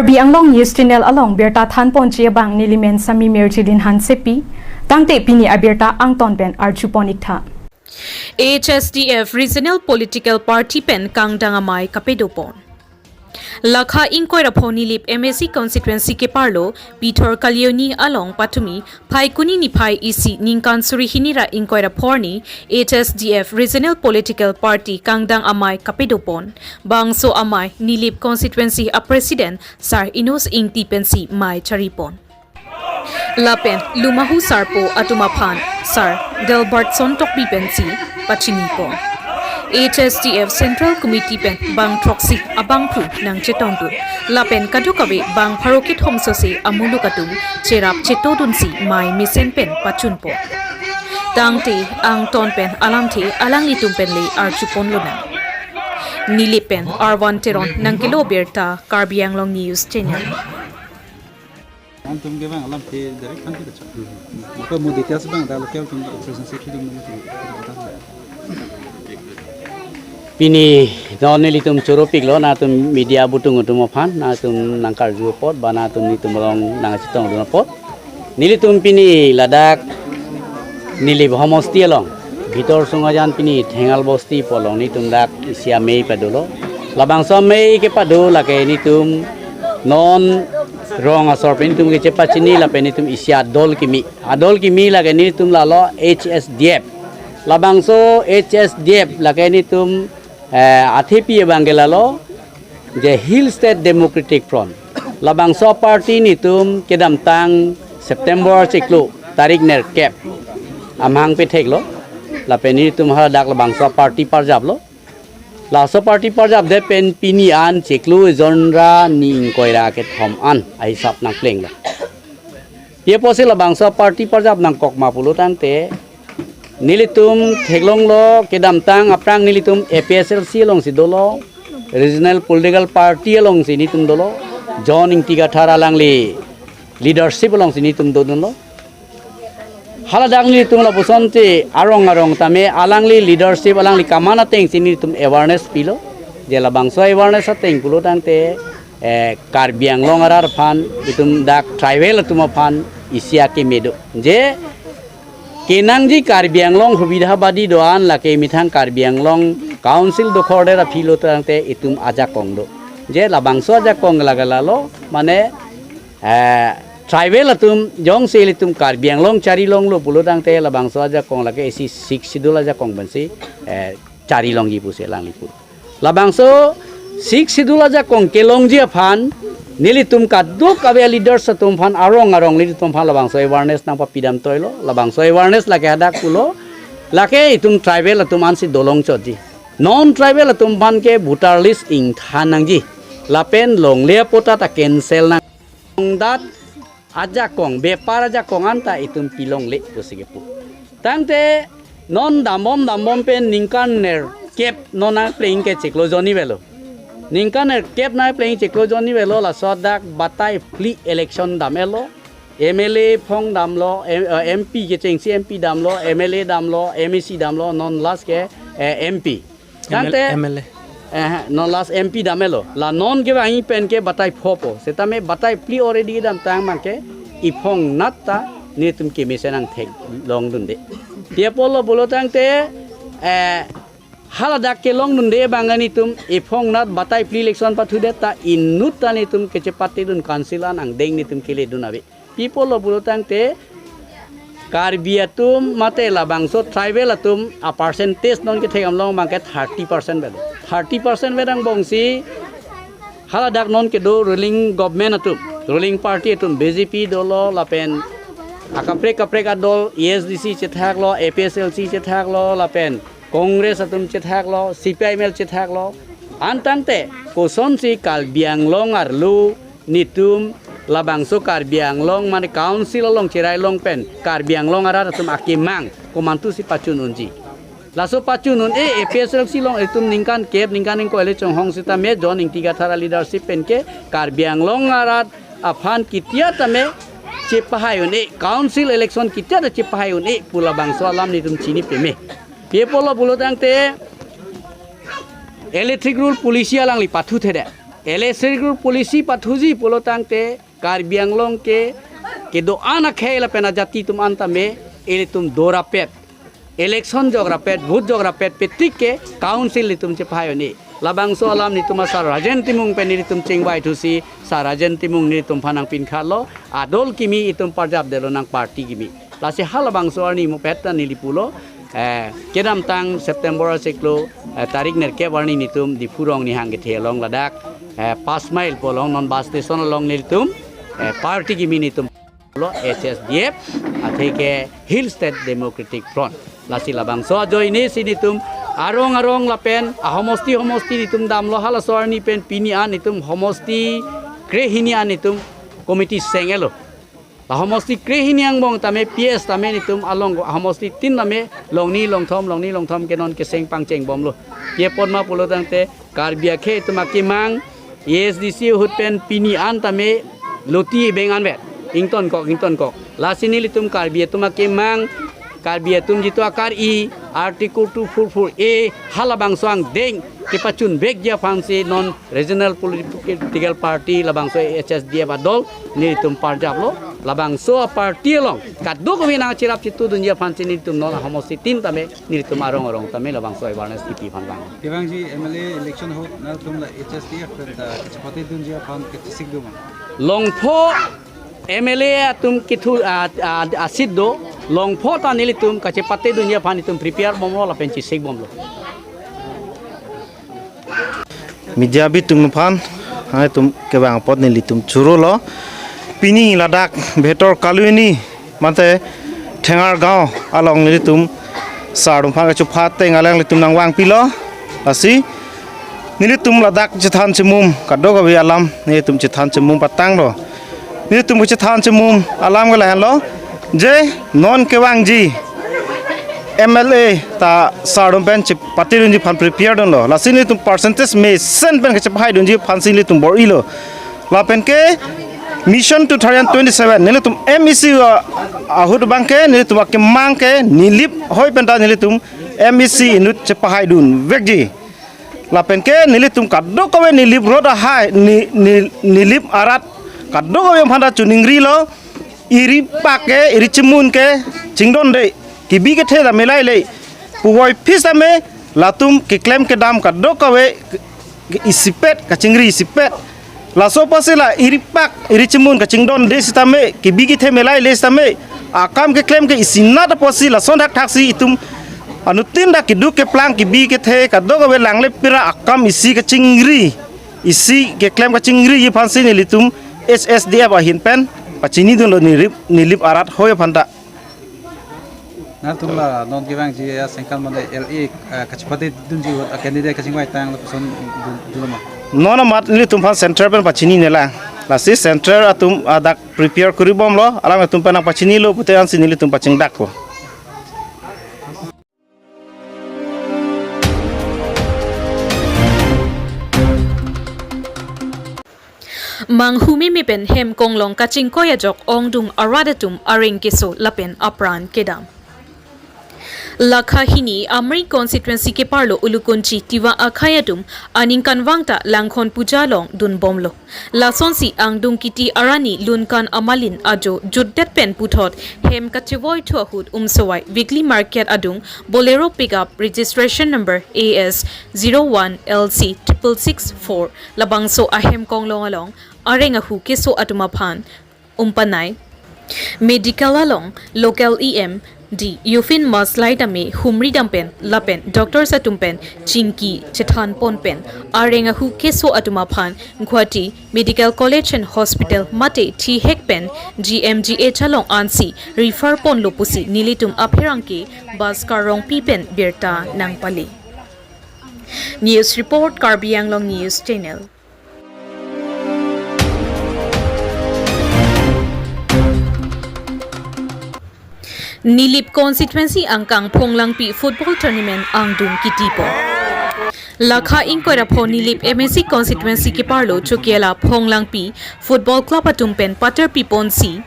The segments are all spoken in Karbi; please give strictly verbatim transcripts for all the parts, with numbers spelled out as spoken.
Karbi Anglong News Channel along birta thanponji abang nelimen Sami Mirjilin Hansepi, tangte pini abirta angton pen arjupon iktha. H S D F Regional Political Party pen kangdang amei kapadopon. Lakha ingkoi ra pho Nilip M A C constituency keparlo Pithor Kalioni along patumi Phaikuni niphai isi ningkan suri hini ra ingkoi ra pho arni H S D F Regional Political Party kangdang amei kapadopon. Bangso amei Nilip constituency a President Sar Inus Ingti pensi mei charipon. Lapen Lumahu Sarpo atum aphan Sar Delbert Sontokbi pensi pachinipon. H S D F Central Committee pen bang throksi abangphu nangchetongdun. Lapen kadokave bang pharo kethom sose amuluk atum cherap chetodunsi mei mesen pen pachunpon. Tangte angton pen alamthe alanglitum pen le arjupon lonang. Nilip pen Arvan Teron nangkelo birta, Karbi Anglong News Channel. Antum ke bang alamthe direct kan kita cak. Maka mau details bang ada local tum presentation tum nama tum. Pini non nelitum choro piklo nangtum media butung atum aphan nangtum nangkarju apot ba nangtum nelitum along nangchetongdun apot. Nelitum pini ladak Nilip homosti along Bithor Sungajan pini Thengal Bosti pu along nelitum dak isi amei padolo. Labangso amei kepado lake nelitum non rong asor pen nelitum kechepachini lapen nelitum isi adol kimi. Adol kimi lake nelitum lalo H S D F. Labangso H S D F lake nelitum, eh, athepi abang ke lalo je Hill State Democratic Front. Labangso party nelitum kedamtang September chiklo tarik nerkep amahang petheklo. Lapen nelitum haladak labangso party parjaplo. Laso party parjapdet pen pini an chiklo jon ra ni ingkoi ra kethom an ahisap nangplenglo. Pi apotsi labangso party parjap nangkok ma pulo tangte nelitum theklonglo kedamtang aphrang nelitum A P H L C alongsi dolo, Regional Political Party alongsi nelitum dolo, John Ingti Kathar alangli leadership alongsi nelitum dodunlo. Haladak nelitum lapuson te arong arong tame alangli leadership alangli kaman atengsi nelitum awareness pilo. Je labangso awareness ateng pulo tangte, eh, Karbi Anglong arat aphan itum dak tribal atum aphan isi akeme do. Je kenangji Karbi Anglong hubidha badi do-an lake methang Karbi Anglong Council dokhor der aphi lo tangte itum ajakong do. Je labangso ajakong lake lalo mane, eh, tribal atum jongsi ilitum Karbi Anglong charilonglo pulo tangte labangso ajakong lake isi Sixth Schedule ajakong pensi, eh, charilongji pusi alangli pu. Labangso Sixth Schedule ajakong kelongji aphan nelitum kadokave leaders atum aphan arong arong nelitum aphan labangso awareness nangpapidam toilo. Labangso awareness lake hadak pulo lake itum tribal atum ansi dolong chotji. Non tribal atum aphan ke voter list ingthan nangji. Lapen longle apot ta cancel nang. Ongdat ajakong, bepar ajakong anta itum pilongle pusi kepu. Tangte non dambom dambom pen ningkan nerkep non nangpleng ke chiklo jon ni avelo. Ningkan nerkep nangpleng chiklo jon ni avelo laso dak batai phli election dam-etlo. M L A phong damlo, M-, eh, M P kechengsi M P damlo, M L A damlo, M A C damlo, non last ke, eh, M P. Tangte M L A. Eh, non last M P dam-etlo. La non kevangji pen ke batai pho po. Setame batai phli already damtang abang ke iphong nat ta nelitum keme senang theklongdunde. Pi apotlo pulo tangte, eh, haladak kelongdunde abang nelitum iphong nat batai phli election pathudet ta inut ta nelitum kechepatedun council an angdeng nelitum keledun ave. Pi apotlo pulo tangte Karbi atum mate labangso tribal atum a percentage non kethek amlong abang ke thirty percent avelo. Thirty percent aveda angbongsi haladak non kedo ruling government atum, ruling party atum B J P dolo lapen akaprek kaprek adol A S D C chethaklo, A P H L C chethaklo lapen Congress atum chethaklo, C P I M L chethaklo. An tangte kosonsi Karbi Anglong arlo nelitum labangso Karbi Anglong mane council along cherai long pen Karbi Anglong arat atum akemang komantusi pachun unji. Laso pachun un-e A P H L C along itum ningkan kep ningkan ingkoi le chonghong setame John Ingti Kathar a leadership pen ke Karbi Anglong arat aphan kitia tame chepahai un-e, council election kitia ta chepahai un-e pu labangso alam nelitum chini peme. Pi apotlo pulo tangte electric rule policy alangli pathuthedet. L A Circle Policy pathuji pulo tangte Karbi Anglong ke kedo-an akhei lapen ajati atum an tame ilitum dorapet, election jokrapet, vote jokrapet petik ke council ilitum chepahai un-e. Labangso alam netum a Sir Rajen Timung pen ilitum chingvai thusi, Sir Rajen Timung netum aphan nangpinkhatlo, adol kimi itum parjapdetlo nang party kimi. Lasi halabangso arni mopet ta neli pulo, eh, kedamtang September achiklo, eh, tarik nerkep arni netum Diphu rong nihang kethe along ladak, eh, Pas Mile pu along non bus station along nelitum, eh, party kimi netum lo H S D F, atheke Hill State Democratic Front. Lasi labangso ajoine si netum arong arong lapen ahomosti homosti netum damlo, halaso arni pen pini an netum homosti krehini an netum committee seng-etlo. La homosti krehini angbong tame P S tame netum along homosti tin tame longni longthom, longni longthom ke non keseng pangchengbomlo. Pi apot ma pulo tangte Karbi akhei atum akemang A S D C ahut pen pini an tame loti beng anvet. Ingtonkok, ingtonkok. Lasi nelitum Karbi atum akemang, Karbi atum jitu akar-i, Article two four four A, halabangso angdeng kepachunvekji aphansi non Regional Political Party labangso H S D F adol netum parjaplo, labangso party along kadokave nangcherap chetudunji aphansi netum non ahomosti tin tame netum arong arong tame labangso awareness kipi aphan vang. Kevangji M L A election ahut nangtum la H S D F pen ta kachepatedunji aphan kachesik do ma? Longpho M L A atum kethu a, a, a seat do, longpho ta nelitum kachepatedunji aphan itum prepare bomlo lapen chesikbomlo. Media bitung aphan, hai itum kevang apot nelitum churolo. Pini ladak Bhetor Colony mate Thengar Gaon along nelitum Sir atum aphan kachupha ateng alang nelitum nangvangpilo. Lasi nelitum ladak chethan chemum kadokave alam nelitum chethan chemum patanglo. Nelitum kachethan chemum alam ke lahenlo, je non kevangji M L A ta Sir atum pen chepatedunji aphan prepare dunlo. Lasi nelitum percentage mesen pen kachepahaidunji aphansi nelitum bor-ilo. Lapen ke Mission two thousand twenty-seven nelitum M E C a-, ahut abang ke nelitum akemang ke Nilip hoi pen ta nelitum M E C inut chepahaidunvekji. Lapen ke nelitum kadokave Nilip road ahai, Ni-, Ni-, Nilip arat kadokave aphan ta chiningrilo, iri pak ke, iri chimun ke chingdonde, kebi kethe ta melaile, puvoiphit tame latum keklem kedam kadokave isipet, kachingri isipet. Laso apotsi la iri pak, iri chimun kachingdonde sitame, kebi kethe melaile sitame, akam keklem ke isinat apotsi lason thakthaksi itum anuttin ta keduk keplang kebi kethe kadokave langle pira akam isi kachingri, isi keklem kachingriji aphansi nelitum H S D F ahin pen pachinidunlo Nilip, Nilip arat hoi aphan ta. Nangtum la non kevangji asengkan mane L A, eh, kachepatedunji ahut a candidate kachingvai tang lapuson dun-, dunlo ma? Non amat nelitum aphan central pen pachinine lang. Lasi central atum adak prepare kuri bomlo, alanglitum pen nangpachinilo pute ansi nelitum pachingdakpo. Manghumeme pen hem konglong kachingkoi ajok ongdung arat atum areng keso lapen apran kedam. Lakha hini Amri constituency keparlo Ulukunchi Tiwa akhei atum aningkanvang ta Langkhon Puja along dunbomlo. Lasonsi angdung kiti arani Lunkan Amalin ajo jutdet pen puthot hem kachevoithu ahut Umsowai weekly market adung Bolero pickup registration number A S zero one L C triple six four labangso ahem konglong along areng ahu keso atum aphan umpanai. Medical along local E M D Yufin Maslai tame humri dam pen lapen doctors atum pen chingki chethanpon pen areng ahu keso atum aphan Guwahati Medical College and Hospital mate thihek pen G M G H along ansi refer ponlo pusi nelitum apherangke Bhaskar Rongpi pen birta nangpale. News report, Karbi Anglong News Channel. Nilip constituency angkang Phonglangpi football tournament angdung kitipo. Lakha ingkoi ra pho Nilip M A C constituency keparlo Chokihola Phonglangpi football club atum pen paterpiponsi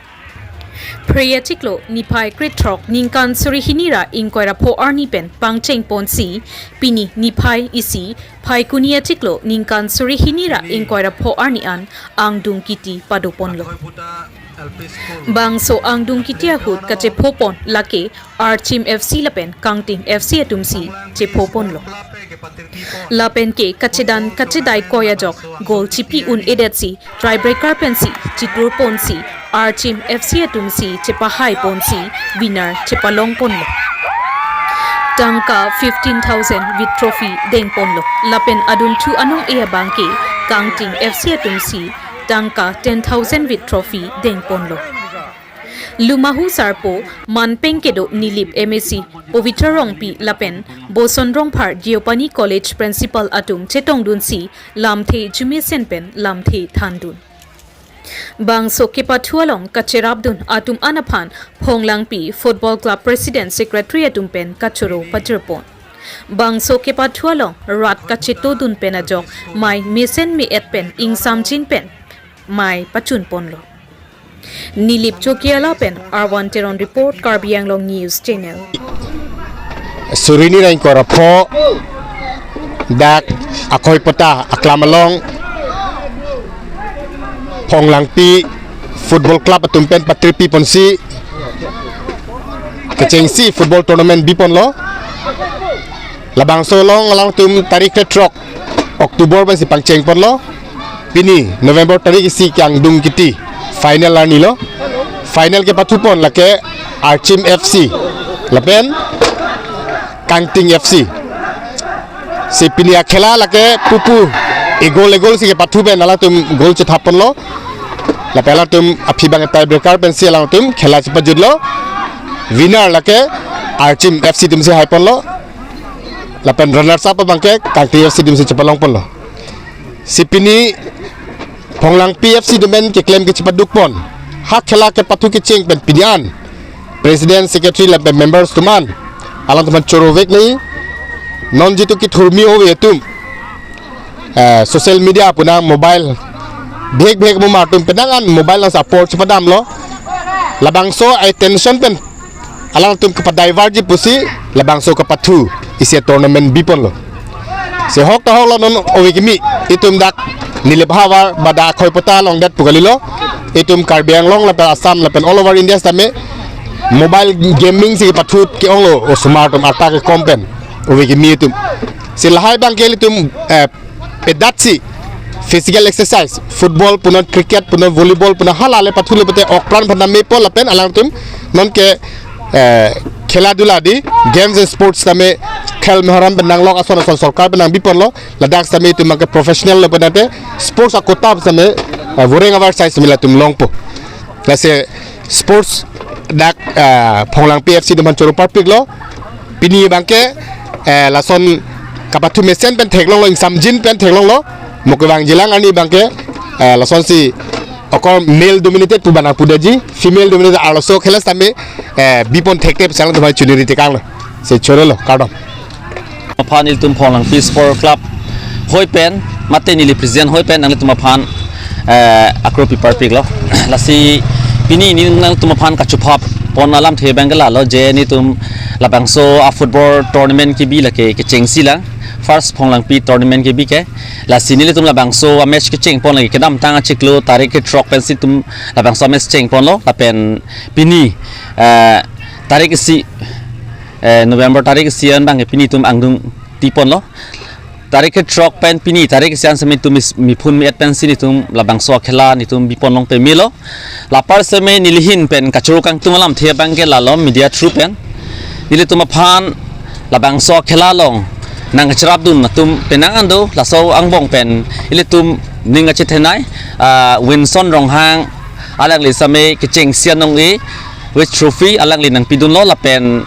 Phre achiklo niphai krethrok ningkan suri hini ra ingkoi ra pho arni pen pangcheng ponsi, pini niphai isi Phaikuni achiklo ningkan suri hini ra ingkoi ra pho arni an angdung kiti pado ponlo. Bangso angdung kiti ahut kachepho pon lake Archim F C lapen Kangting F C atumsi chepho ponlo. Lapen ke kachedan kachedai koi ajok goal chipi un-edetsi tiebreaker pensi chitur ponsi Archim F C atumsi chepahai ponsi winner chepalong ponlo. Tangka fifteen thousand with trophy deng ponlo. Lapen adunthu anong-e abangke Kangting F C atumsi tangka ten thousand with trophy deng ponlo. Lumahu sarpo manpeng kedo Nilip M A C Pavitra Rongpi lapen Boson Rongphar Deopani College Principal atum chetongdunsi lamthe jumesen pen lamthe thandun. Bangso kepathu along kacherapdun atum an aphan Phonglangpi Football Club President Secretary atum pen kachoro pajirpon. Bangso kepathu along rat kachetodun pen ajok mei mesen me-et pen ingsamjin pen mei pachun ponlo. Nilip Chokiala pen Arwan Teron report, Karbi Anglong News Channel. Suri hini ra ingkoi ra pho dak Akhoipota aklam along Phonglangpi Football Club atum pen patripi ponsi kechengsi football tournament bi ponlo. Labangso along alangtum tarik krethrok October pensi pangcheng ponlo. Pini November tarik isi ke angdung kiti final arni lo. Final kepathu pon lake Archim F C lapen Kangting F C. Si pini akhela lake pupu egol egol si kepathu pen alangtum goal chethap ponlo. Lapen alangtum aphi abang tiebreaker pensi alangtum khela chepajutlo. Winner lake Archim F C atumsi hai ponlo. Lapen runners up abangke Kangting F C atumsi chepalong ponlo. Si pini Phonglangpi F C atum pen keklem kechepaduk pon. Ha khela kepathu kecheng pen pini an President, Secretary lapen members atum an alangtum aphan choro vek nai. Non jitu kethurmi ove atum, eh, social media puna mobile bhek bhek mumar atum penang an mobile nang apor chepadamlo. Labangso attention pen alangtum kepadivert ji pusi labangso kepathu isi tournament bi ponlo. Si hok ta hok lo, non ove kimi itum dak Nilip havar bada Akhoipota along det pu kalilo. Itum Karbi Anglong lapen Assam lapen all over India sitame mobile gaming si kepathu ke-onglo osomar atum arta kekom pen. Ove kimi itum. Si lahai abangke ilitum, eh, pedatsi physical exercise, football punon, cricket punon, volleyball punon, hala le pathu le pute okpran aphan mepo lapen alangtum nonke, eh, khela dula di, games and sports tame khel mehoram pen nanglok ason ason sorkar pen nangbi ponlo. Ladak tame itum abangke professional lo penate sports a-quota tame, eh, voreng avar size me latum longpo. Lasi sports dak, eh, Phonglangpi F C atum aphan choro parpiklo. Pini abangke, eh, lason kepathu mesen pen theklonglo, ingsamjin pen theklonglo. Mo kevang jilang arni abangke, eh, lasonsi okor male dominated pu bana pudaji, female dominated arloso khela tame, eh, bi pon thekte pu alangtum aphan chuniri tekanglo. Si chorolo, kardom. Aphan ilitum Phonglangpi Sport Club hoi pen, mate neli president hoi pen, nanglitum aphan, eh, akropi parpiklo. Lasi pini neli nanglitum aphan kachupha pon alamthe abangke lalo je nelitum labangso a-football tournament kebi lake kechengsi lang. First Phonglangpi tournament kebi ke. Lasi nelitum labangso a-match kecheng pon lake kedamtang achiklo tarik krethrok pensi itum labangso a-match cheng ponlo. Lapen pini, eh, tarik isi, eh, November tarik isi an abangke pini itum angdung ti ponlo. Tarik krethrok pen pini tarik isi an tame itum mis-, miphun me-et pensi nelitum labangso akhela nelitum bi pon long pemelo. Lapar tame neli ahin pen kachoro kangtung alamthe abangke lalo media through pen nelitum aphan labangso akhela along nangcherapdun atum penang an do, laso angbong pen ilitum ning kachethenei, ah, Winson Ronghang, alangli tame kechengsi anong-e with trophy alangli nangpidunlo lapen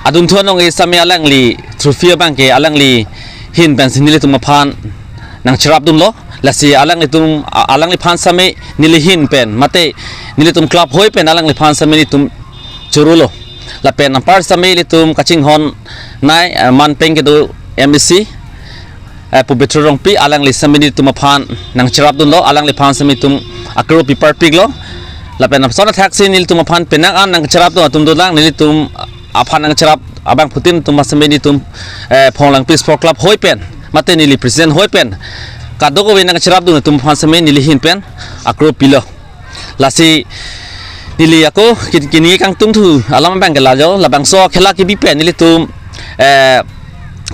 adunthu anong-e tame alangli trophy abangke alangli ahin pensi nelitum aphan nangcherapdunlo. Lasi alanglitum, a-, alangliphan tame neli ahin pen mate nelitum club hoi pen alangliphan tame nelitum chorolo. Lapen anpar tame ilitum kachinghon nei, eh, manpeng kedo M A C, eh, Pavitra Rongpi, alangli tame nelitum aphan nangcherapdunlo, alangliphan tame itum akropi parpiklo. Lapen lapuson athaksi nelitum aphan penang an nangcherap atum atum dolang, nelitum aphan nangcherap abangphutin atum asame nelitum, eh, Phonglangpi Sport Club hoi pen, mate neli president hoi pen, kadokave nangcherapdun atum aphan asame neli ahin pen akro pilo. Lasi neli ako ki-, kini kangtung thu alam abang ke lajo, labangso khela kebi pen nelitum, eh,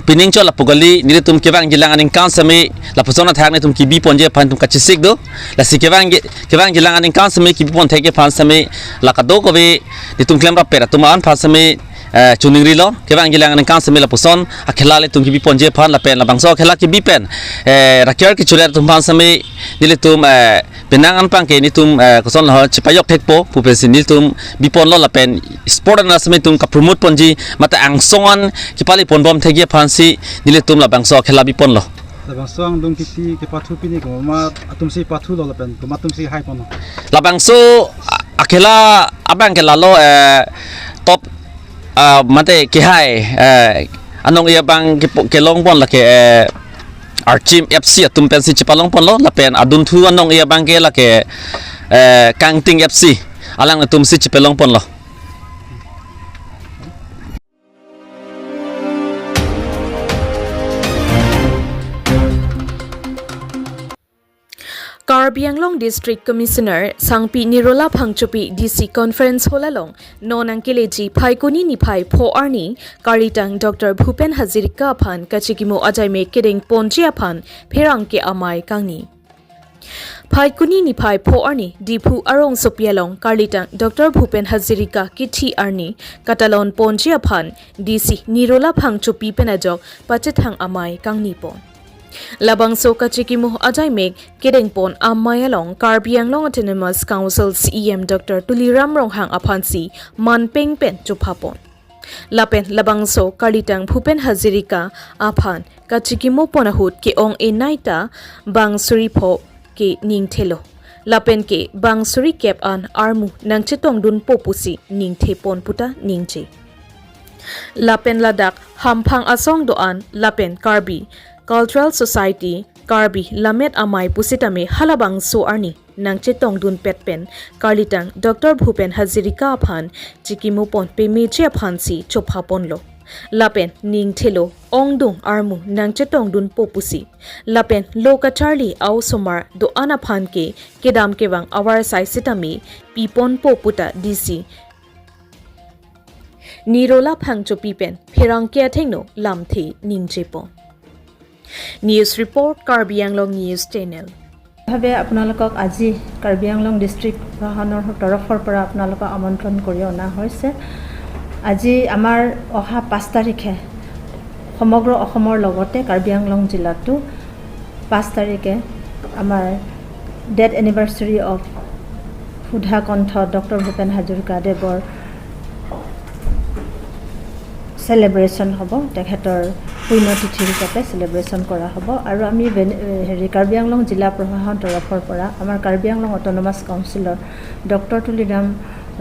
pining chot lapu kali, nelitum kevangjilang aningkan asame lapuson athak nelitum kebi ponji aphan nelitum kachesik do. Lasi kevang, kevangjilang aningkan asame kebi pon thekji aphan asame la kadokave nelitum klemrappet atum an aphan asame, eh, choningrilo. Kevangjilang aningkan asame lapuson akhela nelitum kebi ponji aphan lapen labangso khela kebi pen, eh, raker kechoret atum aphan asame nelitum, eh, penang anpang ke nelitum, eh, koson lo chepajok thekpo pu pensi nelitum bi ponlo lapen sport an asame nelitum kapromote ponji mate angsong an kepale ponbom thekji aphansi nelitum labangso khela bi ponlo. Labangso angdung kiti kepathu pini komat atumsi pathulo lapen komat atumsi hai ponlo? Labangso a-, akhela abang ke lalo, eh, top, ah, mate kehai, eh, anong-e abang kepo-, kelong pon lake, eh, Archim F C atum pensi chepalong ponlo lapen adunthu anong-e abang ke lake, eh, Kangting F C alanglitumsi chepalong ponlo. Karbi Anglong District Commissioner Sangpi Nirola Phangchopi D C Conference Hall along non nangkeleji Phaikuni niphai pho arni kalitang Doctor Bhupen Hazarika aphan kachikimo ajaimek kedeng ponji aphan pherangke amei kangni. Phaikuni niphai pho arni Diphu arongsopi along kalitang Doctor Bhupen Hazarika kithi arni katalon ponji aphan D C Nirola Phangchopi pen ajok pachethang amei kangni pon. Labangso kachikimo ajaimek kedeng pon amei along Karbi Anglong Autonomous Council C E M Doctor Tuliram Ronghang aphansi manpeng pen chopha pon. Lapen labangso kalitang Bhupen Hazarika aphan kachikimo pon ahut ke-ong enai ta bang suri pho ke ningthelo. Lapen ke bang suri kep an armu nangchetongdunpo pusi ningthe pon puta ningje. Lapen ladak hamphang asong do-an lapen Karbi Cultural Society, Karbi Lammet Amei pusitame halabangso arni nangchetongdunpet pen kalitang Doctor Bhupen Hazarika aphan chikimo pon pemeji aphansi chopha ponlo. Lapen ningthelo ongdung armu nangchetongdunpo pusi. Lapen lo kacharli a-osomar do-an aphan ke kedam kevang avarsai sitame piponpo puta D C Nirola Phangchopi pen pherangke athengno lamthe ningjepo. News report, Karbi Anglong News Channel. ভাৱে আপোনালোকক আজি কাৰ্বি আংলং ডিষ্ট্ৰিক্ট প্ৰশাসনৰ তৰফৰ পৰা আপোনালোকক আমন্ত্ৰণ কৰি অনা হৈছে। আজি আমাৰ অহা পাঁচ তাৰিখে সমগ্ৰ অসমৰ লগতে কাৰ্বি আংলং জিলাতো পাঁচ তাৰিখে আমাৰ ডেথ এনিভাৰ্চাৰী অফ সুধা কণ্ঠ ডক্টৰ ভূপেন হাজৰিকা দেৱৰ চেলিব্ৰেশ্যন হ'ব, তেখেতৰ পুণ্যতিথি হিচাপে চেলিব্ৰেশ্যন কৰা হ'ব। আৰু আমি ভেন-, এ, হেৰি, কাৰ্বি আংলং জিলা প্ৰশাসন তৰফৰ পৰা আমাৰ কাৰ্বি আংলং অট'নমাছ কাউন্সিলৰ ডক্টৰ তুলিৰাম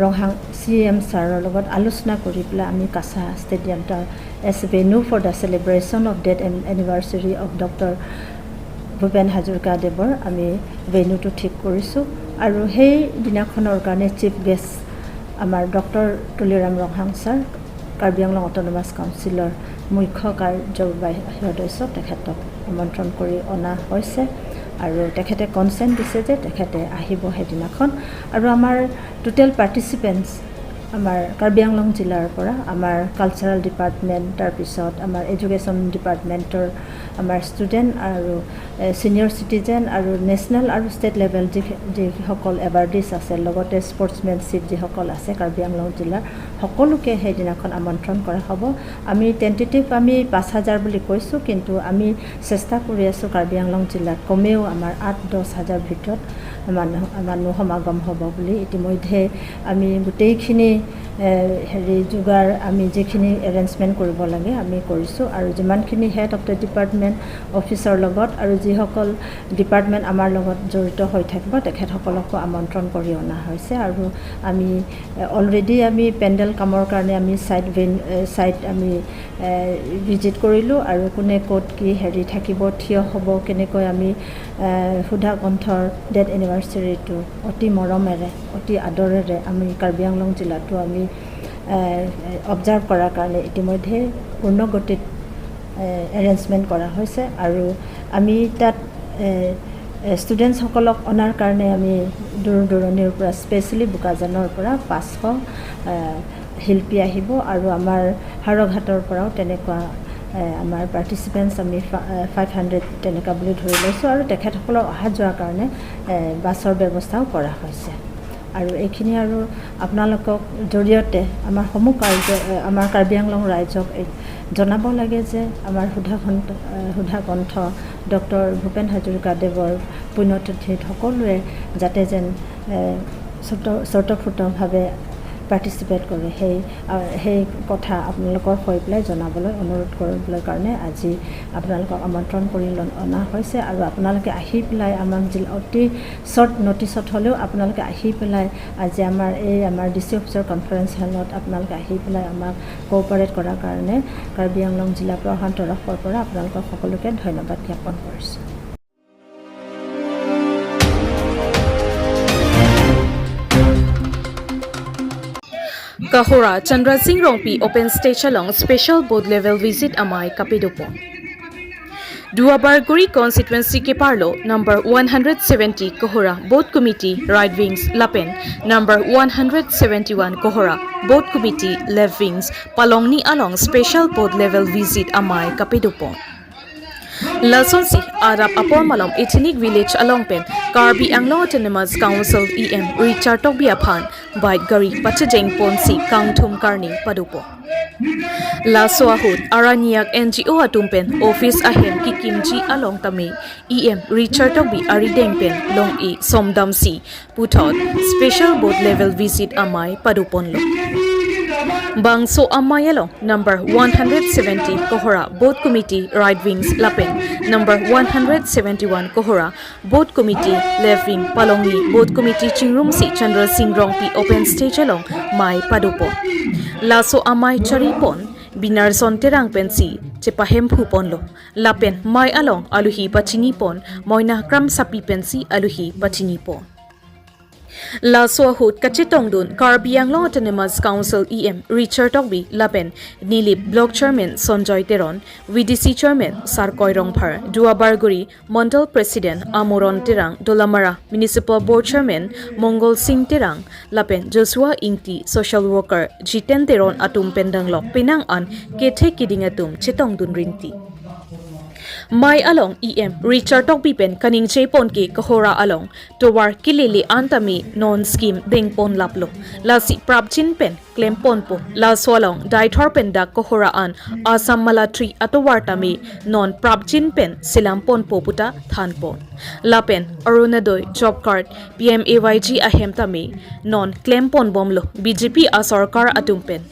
ৰংহাং চি এম ছাৰৰ লগত আলোচনা কৰি পেলাই আমি কাছা ষ্টেডিয়াম তাৰ as venue for the celebration of death an-, anniversary of doctor Bhupen Hazarika দেৱৰ আমি ভেন্যুটো ঠিক কৰিছোঁ। আৰু সেই দিনাখনৰ কাৰণে চিফ গেষ্ট আমাৰ doctor Tuliram Ronghang sir, Karbi Anglong autonomous কাউন্সিলৰ মুখ্য কাৰ্যবাহী সদস্য, তেখেতক আমন্ত্ৰণ কৰি অনা হৈছে আৰু তেখেতে কনচেণ্ট দিছে যে তেখেতে আহিব সেইদিনাখন। আৰু আমাৰ টোটেল পাৰ্টিচিপেণ্টছ আমাৰ কাৰ্বি আংলং জিলাৰ পৰা আমাৰ কালচাৰেল ডিপাৰ্টমেণ্ট, তাৰপিছত আমাৰ এডুকেশ্যন ডিপাৰ্টমেণ্টৰ আমাৰ ষ্টুডেণ্ট আৰু, এ, ছিনিয়ৰ চিটিজেন আৰু নেশ্যনেল আৰু ষ্টেট লেভেল যি, যিসকল এৱাৰ্ডিজ আছে, লগতে স্পৰ্টছমেনশ্বিপ যিসকল আছে কাৰ্বি আংলং জিলাৰ, সকলোকে সেইদিনাখন আমন্ত্ৰণ কৰা হ'ব। আমি টেণ্টেটিভ আমি পাঁচ হাজাৰ বুলি কৈছোঁ, কিন্তু আমি চেষ্টা কৰি আছোঁ কাৰ্বি আংলং জিলাত কমেও আমাৰ আঠ দহ হাজাৰ ভিতৰত মানুহ, মানুহ সমাগম হ'ব বুলি। ইতিমধ্যে আমি গোটেইখিনি এ, হেৰি যোগাৰ আমি যিখিনি এৰেঞ্জমেণ্ট কৰিব লাগে আমি কৰিছোঁ আৰু যিমানখিনি হেড অফ দ্য ডিপাৰ্টমেণ্ট অফিচৰ লগত আৰু যিসকল ডিপাৰ্টমেণ্ট আমাৰ লগত জড়িত হৈ থাকিব তেখেতসকলকো আমন্ত্ৰণ কৰি অনা হৈছে আৰু আমি অলৰেডি আমি পেণ্ডেল কামৰ কাৰণে আমি চাইট ভেন চাইট আমি ভিজিট কৰিলোঁ আৰু কোনে ক'ত কি হেৰি থাকিব থিয় হ'ব কেনেকৈ আমি এ, সুধা কণ্ঠৰ ডেথ এনিভাৰ্চাৰীটো অতি মৰমেৰে অতি আদৰেৰে আমি কাৰ্বি আংলং জিলাটো আমি অবজাৰ্ভ কৰাৰ কাৰণে ইতিমধ্যে পূৰ্ণ গতিত এৰেঞ্জমেণ্ট কৰা হৈছে আৰু আমি তাত ষ্টুডেণ্টছসকলক অনাৰ কাৰণে আমি দূৰ দূৰণিৰ পৰা স্পেচিয়েলি বোকাজানৰ পৰা পাঁচশ শিল্পী আহিব আৰু আমাৰ হাৰঘাটৰ পৰাও তেনেকুৱা এ, আমাৰ পাৰ্টিচিপেণ্টছ আমি ফাইভ হাণ্ড্ৰেড তেনেকুৱা বুলি ধৰি লৈছোঁ আৰু তেখেতসকলৰ অহা যোৱাৰ কাৰণে এ, বাছৰ ব্যৱস্থাও কৰা হৈছে আৰু এইখিনি আৰু আপোনালোকক জৰিয়তে আমাৰ সমূহ কাৰ্য এ, আমাৰ কাৰ্বি আংলং ৰাইজক এই জনাব লাগে যে আমাৰ সুধা কণ্ঠ এ, সুধা কণ্ঠ ডক্টৰ ভূপেন হাজৰিকাদেৱৰ পুণ্যতিথিত সকলোৱে যাতে যেন এ, স্বত- স্বতঃস্ফূৰ্তভাৱে পাৰ্টিচিপেট কৰে সেই আ, সেই কথা আপোনালোকৰ হৈ পেলাই জনাবলৈ অনুৰোধ কৰিবলৈ কাৰণে আজি আপোনালোকক আমন্ত্ৰণ কৰি লন- অনা হৈছে আৰু আপোনালোকে আহি পেলাই আমাক জিলা অতি শ্বৰ্ট নটিছত হ'লেও আপোনালোকে আহি পেলাই আজি আমাৰ এই আমাৰ ডি চি অফিচৰ কনফাৰেন্স হলত আপোনালোকে আহি পেলাই আমাক কোঅপাৰেট কৰাৰ কাৰণে কাৰ্বি আংলং জিলা প্ৰশাসনৰ তৰফৰ পৰা আপোনালোকক সকলোকে ধন্যবাদ জ্ঞাপন কৰিছোঁ। Kohora, Chandra Singh Rongpi open stage along special booth level visit amei kapedopon. Duarbagori constituency keparlo number one hundred seventy Kohora Booth Committee right wings lapen number one hundred seventy-one Kohora Booth Committee left wings palongni along special booth level visit amei kapedopon. Lasonsi adap apor malom ethnic village along pen Karbi Anglong Autonomous Council E M Richard Tokbi aphan bike gari pachejeng ponsi kangthum karni padopon. Laso ahut araniyak N G O atum pen office ahem kekimji along tame E M Richard Tokbi arideng pen long-e somdamsi puthot special booth level visit amei padoponlo. Bangso amei along number one hundred seventy Kohora Booth Committee right wings lapen number one hundred seventy-one Kohora Booth Committee left wing palongni Booth Committee chingrumsi Chandra Singh Rongpi open stage along mei padopon. Laso amei charipon Binarson Terang pensi chepahemphuponlo. Lapen mei along aluhi pachinipon Moina Kramsapi pensi aluhi pachinipon. Laso ahut kachetongdun Karbi Anglong Autonomous Council E M Richard Tokbi lapen Nilip Block Chairman Sonjoy Teron, V D C Chairman Sarkoi Rongphar, Duarbagori Mandal President Amoron Terang, Dolamara Municipal Board Chairman Mongol Singh Terang, lapen Joshua Ingti, social worker Jiten Teron atum pen danglok penang an kethe kiding atum chetongdun rinti. Mei along E M Richard Tokbi pen kaningje pon ke Kohora along tovar kelele an tame non scheme dengpon laplo. Lasi prapjin pen klemponpo. Laso along Deithor pen dak Kohora an Assam Mala three atovar tame non prapjin pen selamponpo puta thanpon. Lapen Orunodoi, Job Card, P M A Y G ahem tame non klemponbomlo B J P asorkar atum pen.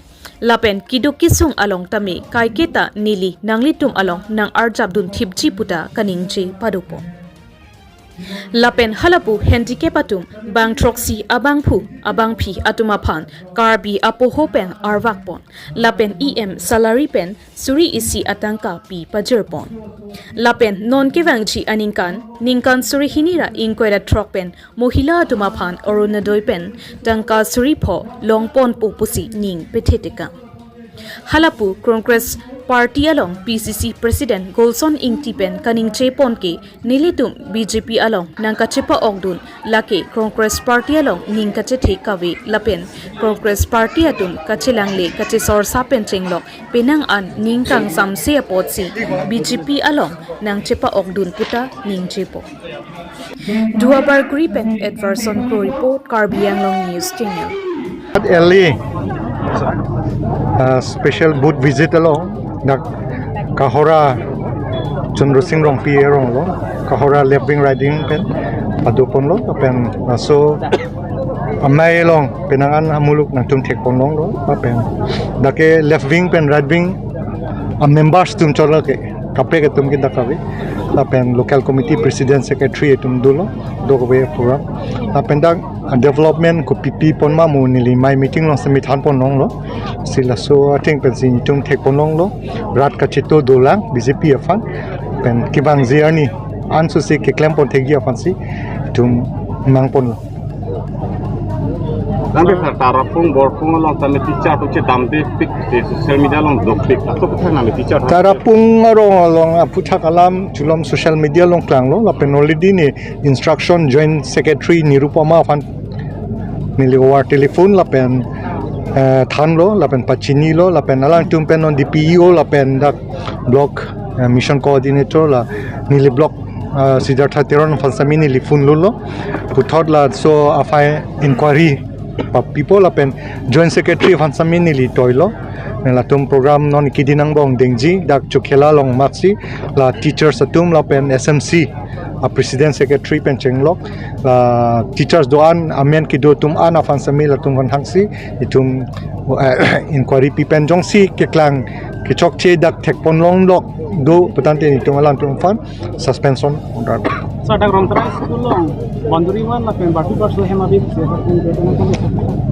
Lapen keduk kesung along tame kaiketa neli nanglitum along nang-arjapdun thipji puta kaningje padopon. Lapen halapu handicap atum bang throksi abangphu abangphi atum aphan Karbi apoho pen arvakpon. Lapen E M salary pen suri isi atangka pi pajirpon. Lapen non kevangji aningkan, ningkan suri hini ra ingkoi ra throk pen Mohila atum aphan Orunodoi pen tangka suri pho longponpo pusi ning pethetekang. Halapu Congress Party along P C C President Golson Ingti pen kaningje pon ke nelitum B J P along nangkachepa-okdun lake Congress Party along ning kachethe kave lapen Congress Party atum kachelangle kachesorsa pen chenglok penang an ning kangsamse apotsi B J P along nangchepa-okdun puta ningjepo. Duarbagori pen Edverson Kro report, Karbi Anglong News Channel. Eli uh, special booth visit along dak Kohora Chandra Singh Rongpi arong lo Kohora left wing riding pen padoponlo pen laso Amei along penang an amuluk nangtum thekponlonglo, lapen dak ke left wing pen right wing a members atum cholo ke kaprek atum ke dak kave, lapen local committee president secretary atum dolo, do kave program. Lapen dak development kopi pi pon ma mo neli amei meeting along semi thanponlonglo. Si laso atheng pensi nelitum thekponlonglo. Rat kachito dolang B J P aphan. Pen kevangji arni anso si keklempon thekji aphansi itum mangponlo. Tangte sir, Tarapung, Borpung along tame teacher atum chedamde pik, te social media along dopik. Aso aphuthak nang teacher atum. Tarapung arong along aphuthak alam chulom social media along klanglo, lapen already ne instruction joint secretary Nirupama aphan neli over telephone lapen, eh, thanlo, lapen pachinilo, lapen alangtum pen non D P E O lapen dak block, eh, mission coordinator la neli block, eh, Siddhartha Teron aphan semi neli phone lolo. Puthot laso afai inquiry papipo lapen joint secretary aphan semi neli toilo. Latum program non kidinang bong dengji dak Chokhela along maksi la teachers atum lapen S M C a president secretary pen chenglok, la teachers do-an amen kedo atum an aphan semi latum aphan hangsi itum, eh, inquiry pi pen jongsi keklang kechokche dak thekponlonglok do putangte itum alangtum aphan suspension order. Sir, dak Rongtara school along boundary wall lapen batu parso hem abi se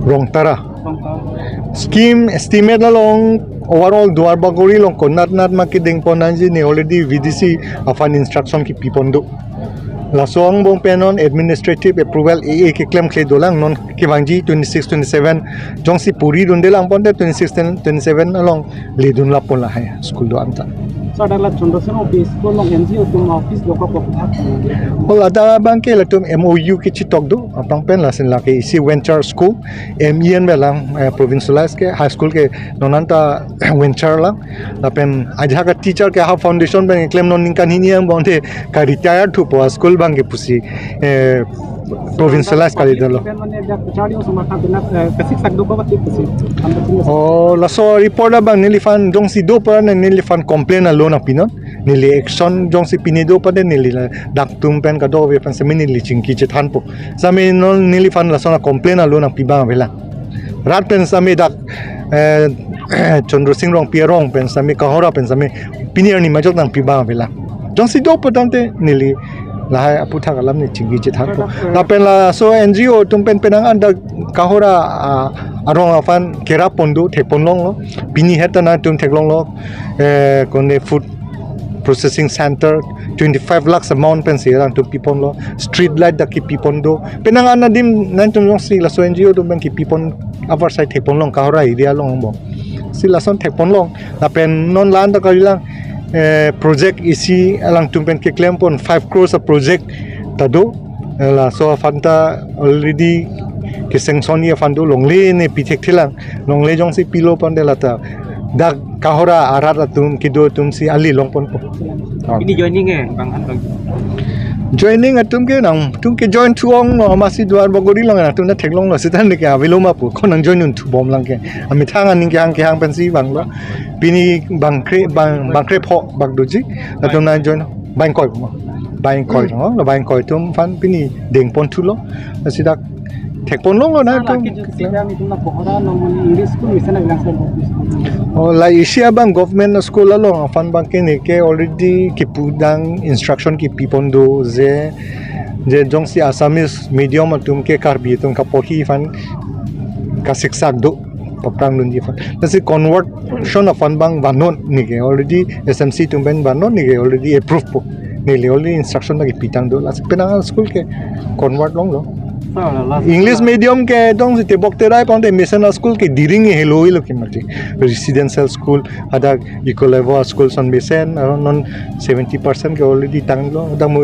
Rongtara. Rongtara. Scheme estimate along overall Duar Bagori along konat nat ma kedengpon nangji ne already V D C aphan instruction kipipon do. Laso angbong pen non administrative approval A A keklemkle dolang, non kevangji twenty-six twenty-seven jongsi puri dundelang ponte twenty-six twenty-seven along ledun lapon lahai school do-an ta. Sir, dak la Chandra Sing Rongpi school along N G O atum office lokok kokthak. Ol ada abang ke latum M O U kechitok do, aphrang pen lason lake isi venture school, M E N belang, eh, provincialize ke, high school ke non anta venture lang. Lapen ajahak a teacher ke ha foundation pen klem non ningkan hini angbong te ka retire thupo a school abang ke pusi, eh, provincialize kali dolo. Pen mane dak charge yung sama kan benar, eh, kasik sak do ko ba kit pusi. Oh, laso report abang neliphan jongsi do pura ne neliphan complain alone apinon. Neli action jongsi pine do pura neli la dak atum pen kadokave aphan semi neli chingki chethanpo. Semi non neliphan lason a complain alone api abang avelang. Rat pen semi dak, eh, Chandra Sing Rongpi arong pen semi Kohora pen semi pini arni majok nangpi abang avelang. Jongsi do putangte neli lahai aphuthak alam ne chingki chethanpo. Lapen laso N G O atum pen penang an dak Kohora, ah, arong aphan kerap pon do thekponlonglo. Pini het ta nangtum theklonglo, eh, konde food processing center twenty-five lakhs amount pensi alangtum piponlo, street light dak kipipon do. Penang an adim nangtum jongsi laso N G O atum pen kipipon apar sai thekponlong Kohora area along angbong. Si lason thekponlong. Lapen non la-an ta kalilang, eh, project isi alangtum pen keklempon five crores a project ta do. Eh, laso aphan ta already ke-sanction ji aphan do, longle ne pi thekthelang. Longle jongsi pilo ponte lata dak Kohora arat atum kedo atum si ali longponpo. Pini joining eh, bang han bang. Joining atum ke nangtum ke join thu-ong lo, masi Duar Bagori along nangtum ta theklonglo, seta ne ke avelo ma pu, ko nang join un thubom lang ke. Amethang aning kehang kehang pensi vanglo. Pini bangkre, bang, bangkrepho bak doji, latum nang join. Bang ingkoi ma. Bang ingkoi, no? Bang ingkoi atum aphan pini dengpon thulo. Seta thekponlonglo nangtum. Lake jo sida mi tum la Kohora along mane English school mesen nang lang. Oh, la isi abang government school along aphan abang ke ne ke already kipudang instruction kipipon do je, je jongsi Assamese medium atum ke Karbi atum kapohi aphan kasiksak do. Paprang dunji aphan. Lasi conversion aphan abang vannon ne ke already S M C atum pen vannon ne ke already approve po. Neli already instruction ta kipitang do. Lasi penang school ke convert longlo. English medium ke jongsi tebok terai ponte mesen school ke diring helo helo ke mati. Residential school, hadak Ecolalia school ason mesen, around non seventy percent ke already tanglo. Hadak mo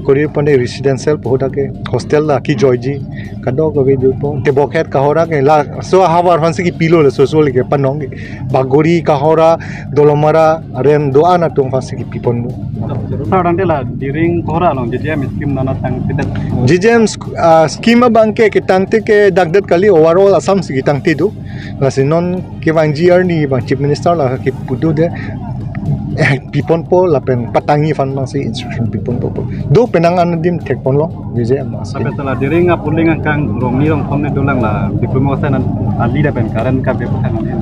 kori ponte residential po hadak ke hostel la kejoiji. Kadokave do po. Tebok het Kohora ke laso ahavar aphansi kipilo laso so le ke panong ke. Bagori, Kohora, Dolamara, Aren do-an atum aphansi kipipon do. Sir, tangte la diring Kohora along J J M scheme nana tangtedet. J J M sk-, ah, scheme abang ke ketangte ke dakdet kali, overall Assam si ketangte do. Lasi non kevangji arni abang Chief Minister la kipu do de. eh, piponpo lapen patangji aphan abangsi instruction piponpo. Do penang an adim thekponlong, Vijay Ama si. Tapi setelah dering apuling angkang rongni rongthom ne dolang la, Diphu Mungsa nan ali lapen current kave pu tanggal ini.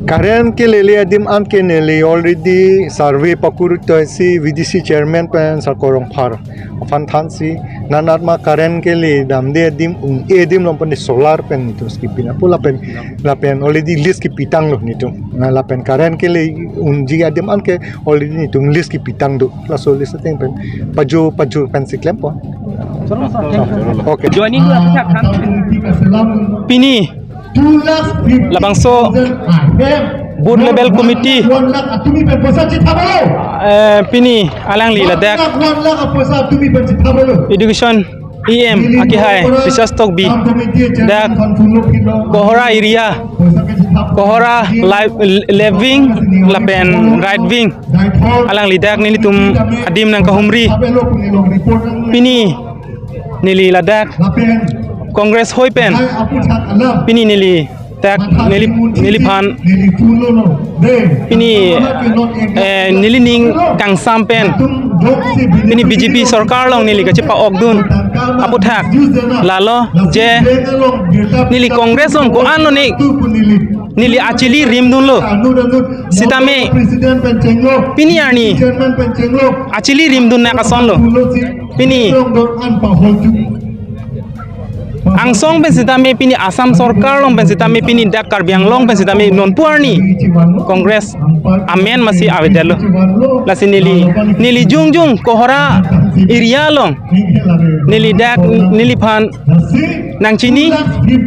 Current kelele adim an ke neli already survey pakur toisi V D C chairman pen Sarkor Rongphar aphan thansi, nanat ma current kele damde adim un-e adim along pen solar pen netum skipi nangpo lapen, lapen already list kipitanglo netum. Na lapen current kele unji adim an ke already netum list kipitang do. Laso list ateng pen paju paju pensi klempo. Okay. Joining lo aphuthak than. Pini labangso booth level committee, eh, pini alangli ladak education E M akehai Richard Tokbi, dak Kohora area, Kohora live, left wing lapen right wing, alangli dak nelitum adim nangkahumri. Pini neli ladak Congress hoi pen pini neli dak neli, neliphan pini, eh, neli ning kangsam pen pini B J P sorkar along neli kachepa-okdun aphuthak lalo je neli Congress along ko-an lo ne neli achili rimdunlo. Sitame pini arni achili rimdun nak asonlo. Pini angsong pen sitame, pini Assam sorkar along pen sitame, pini dak Karbi Anglong pen sitame nonpu arni Congress amen masi avedetlo. Lasi neli, neli jongjong Kohora area along neli dak neliphan nangchini,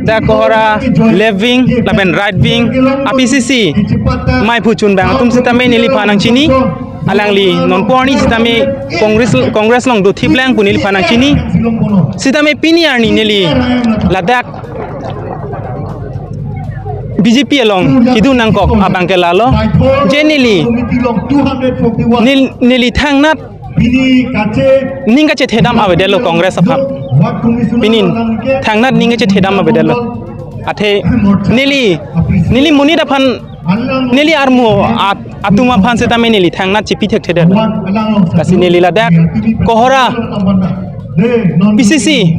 dak Kohora left wing lapen right wing a-P C C maiphu chunbang atum sitame neliphan nangchini. Alangli nonpu arni sitame Congress, Congress along dothiplang pu neliphan nangchini. Sitame pini arni neli ladak B J P along kedun nangkok abang ke lalo je neli, nel-, neli thangnat ning kachethedam avedetlo Congress aphan. Pini thangnat ning kachethedam avedetlo. Athe neli, neli monit aphan, neli armu at-, atum aphan sitame neli thangnat chipi thekthedetlo. Lasi neli ladak Kohora P C C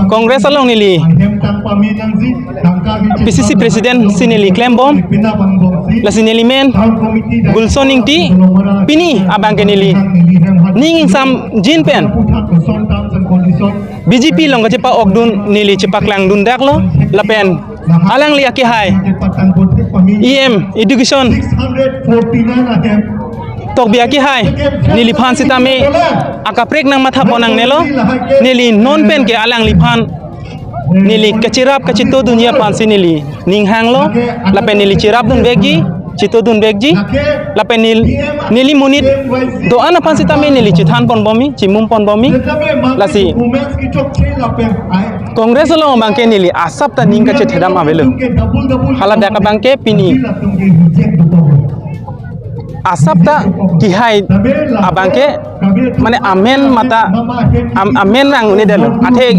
Congress along neli P C C president si neli klembom. Lasi neli men Gulson Ingti, pini abang ke neli ning ingsamjin pen B J P along kachepa-okdun neli chepaklangdundaklo lapen alangli akehai E M education Tokbi akehai neliphan sitame akaprek nangmathapon nangnelo. Neli non pen ke alangliphan neli kacherap kachetodunji aphansi neli ning hanglo lapen neli cherapdunvekji, chetodunvekji lapen nel-, neli monit do-an aphan sitame neli chethanponbomji, chimumponbomji. Lasi Congress along abang ke neli asap ta ning kachethedam avelo. Hala dak abang ke pini asap ta kehai abang ke mane amen mata am-, amen rang un'edetlo. Athe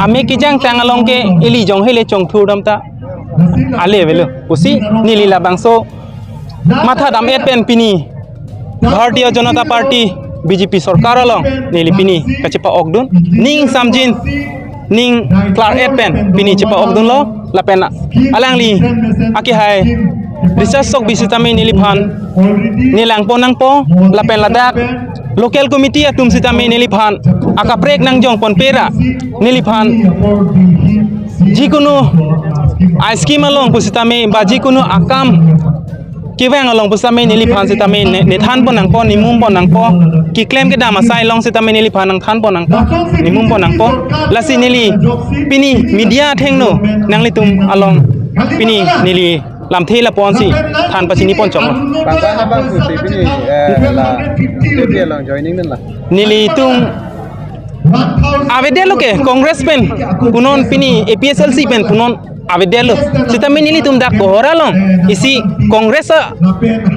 ame kejangtang along ke ili jong hele chongthurdam ta ale avelo. Pusi neli labangso mathadam-et pen pini Bharatiya Janata Party B J P sorkar along neli pini kachepa-okdun ning ingsamjin ning klar-et pen pini chepa-okdunlo lapen alangli akehai Richard Tokbi sitame neliphan nelangpon nangpo lapen ladak local committee atum sitame neliphan akaprek nangjongponpe ra neliphan jikunu a-scheme along pusitame ba jikunu akam kevang along pusitame neliphan sitame ne, nethanpon nangpo, nimumpon nangpo, keklem kedam asai along sitame neliphan nangthanpon nangpo, nimumpon nangpo. Lasi neli pini media athengno nanglitum along pini neli lamthe lapu-ansi than pachiniponchoklo. Bangso abang pusi pini, eh, la, A P L along joining den la. Nelitum avedetlo ke Congress pen punon pini A P H L C pen punon avedetlo. Sitame nelitum dak Kohora along isi Congress a-,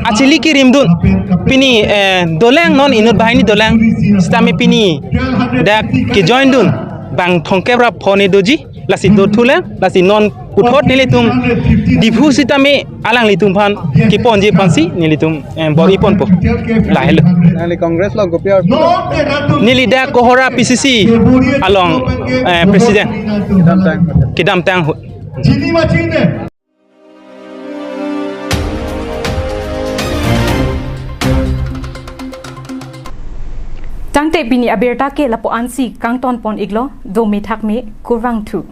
achili kerimdun pini, eh, dolang non inut banghini dolang. Sitame pini dak kejoindun bang thomkep ra phone doji. Lasi dothulang, lasi non puthot nelitum Diphu sitame alanglitum aphan keponji aphansi nelitum, eh, bor-iponpo. Lahelo. Nangli Congress along kopi apor? Neli dak Kohora P C C along, eh, president. Kedamtang. Kedamtang ahut. Tangte pini abirta ke lapu-ansi kangtonpon-iklo, dome thakme, kurvangthu.